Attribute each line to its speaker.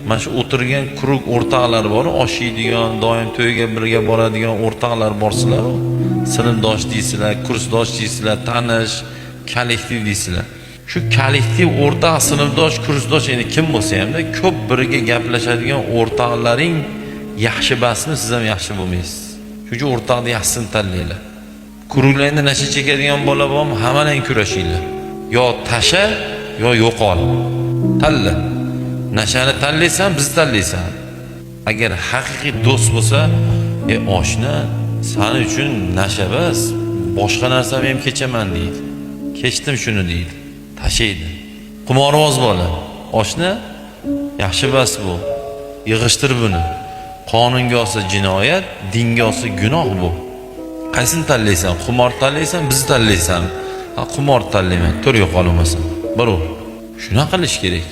Speaker 1: Mana shu o'tirgan круг o'rtoqlar bor, osh yeydigan, doim to'yga birga boradigan o'rtoqlar borsizlar, sinfdosh deysizlar, kursdosh deysizlar, tanish, kollektiv deysizlar. Shu kollektiv, o'rtoq, sinfdosh, kursdosh, endi kim bo'lsa hamda ko'p birga gaplashadigan o'rtoqlaring yaxshi emasmi, siz ham yaxshi bo'lmaysiz. Shuning uchun o'rtoqni yaxshisini tanlanglar. Круг larda nasha chekadigan bola bormi, hammalang kurashinglar. Yo tasha, yo yo'qol. Tanla. Nashani tanlaysan, bizni tanlaysan. Agar haqiqiy do'st bo'lsa, "E oshna, sani uchun nasha emas, boshqa narsani ham kechaman", deydi. "Kechdim shuni", deydi. Tashlaydi. Qimorvoz bola, "Oshna, yaxshi emas bu. Yig'ishtir buni. Qonunga olsa jinoyat, dinga olsa gunoh bu. Qaysini tanlaysan? Qimor tanlaysan, bizni tanlaysan?" "Ha, qimor tanlayman. Tur, yo'qol bo'lmasa. Bir." Shunaqa qilish kerak.